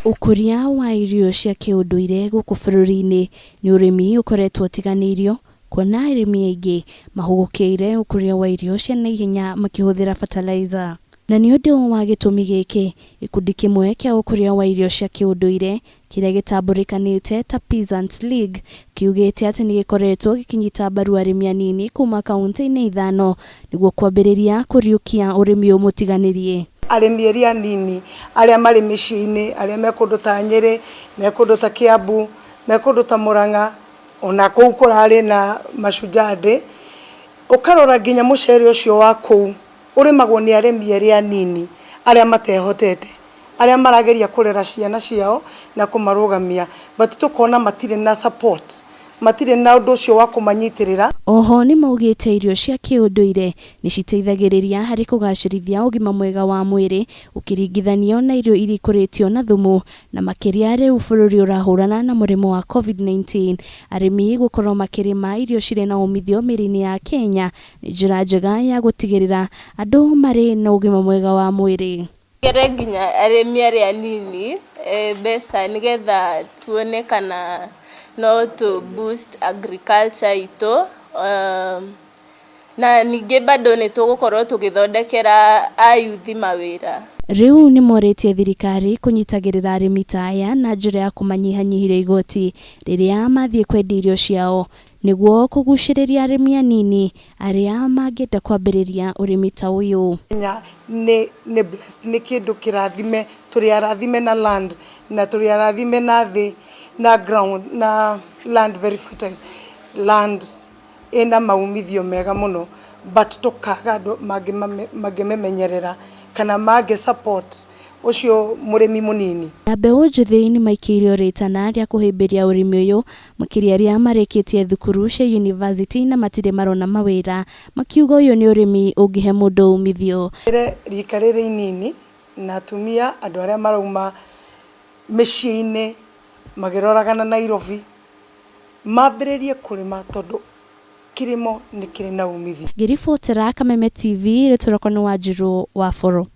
Ũkũria wa irio cia kĩũndũire gũkũ bũrũri-inĩ nĩ ũrĩmi ũkoretwo ũtiganĩirio, kuona arĩmi aingĩ mahũgũkĩire ũkũria wa irio cia naihenya makĩhũthĩra fertilizer. Na nĩ ũndũ wa gĩtũmi gĩkĩ, gĩkundi kĩmwe kĩa ũkũria wa irio cia kĩũndũire kĩrĩa gĩtambũrĩkanĩte ta Peasants League kiugĩte atĩ nĩ gĩkoretwo gĩkĩnyita mbaru arĩmi anini kuma kauntĩ-inĩ ithano nĩguo kwambĩrĩria kũriũkia ũrĩmi ũyũ mũtiganĩrie. Arĩmi arĩa anini arĩa marĩ mĩciĩ-inĩ, arĩa me kũndũ ta Nyĩrĩ, me kũndũ ta Kĩambu, me kũndũ ta Mũrang'a, ona kũu kũrarĩ na Mashujaa Day, ũkarora nginya mũcere ũcio wa kũu ũrĩmagwo nĩ arĩmi arĩa anini arĩa matehotete, arĩa marageria kũrera ciana ciao na kũmarũgamia, but tũkona matirĩ na support, matirĩ na ũndũ ũcio wa kũmanyitĩrĩra. Oho nĩmaugĩte irio cia kĩũndũire nĩciteithagĩrĩria harĩ kũgacĩrithia ũgima mwega wa mwĩrĩ ũkĩringithanio na irio iria ikũrĩtio na thumu, na makĩria rĩu bũrũri ũrahũrana na mũrimũ wa Covid-19, arĩmi gũkorwo makĩrĩma irio cirĩ na umithio mĩrĩ-inĩ ya Kenya nĩ njĩra njega ya gũtigĩrĩra andũ marĩ na ũgima mwega wa mwĩrĩ. Ngere nginya arĩmi arĩa anini mbeca nĩgetha tuone kana no tũ boost agriculture itũ, na ningĩ bado nĩ tũgũkorwo tũgĩthondekera a youth mawĩra. Rĩu nĩ morĩtie thirikari kũnyitagĩrĩra arĩmi ta aya na njĩra ya kũmanyihanyihĩria igoti rĩrĩa mathiĩ kwendia irio ciao nĩguo kũgucĩrĩria arĩmi anini arĩa mangĩenda kwambĩrĩria ũrĩmi ta ũyũ. Kenya nĩ nĩ blessed, nĩ kĩndũ kĩrathime, tũrĩ arathime na land na tũrĩ arathime na thĩ na ground na land very fertile land ĩna maumithio mega mũno, but tũkaga andũ mangĩmĩmenyerera kana mangĩ support ũcio mũrĩmi mũnini. Na mbeũ njĩthĩ nĩ maikĩirio rĩtana rĩa kũhĩmbĩria ũrĩmi ũyũ makĩria arĩa marĩkĩtie thukuru cia yunivasĩtĩ na matirĩ marona mawĩra, makiuga ũyũ nĩ ũrĩmi ũngĩhe mũndũ umithio. Rika rĩrĩ inini na atumia, andũ arĩa marauma mĩciĩ-inĩ makĩroraga na Nairobi, mambĩrĩrie kũrĩma tondũ kĩrĩmo nĩ kĩrĩ na umithio. Ngĩribotera Kameme TV, rĩtwa rĩakwa nĩ Wanjirũ wa Boro.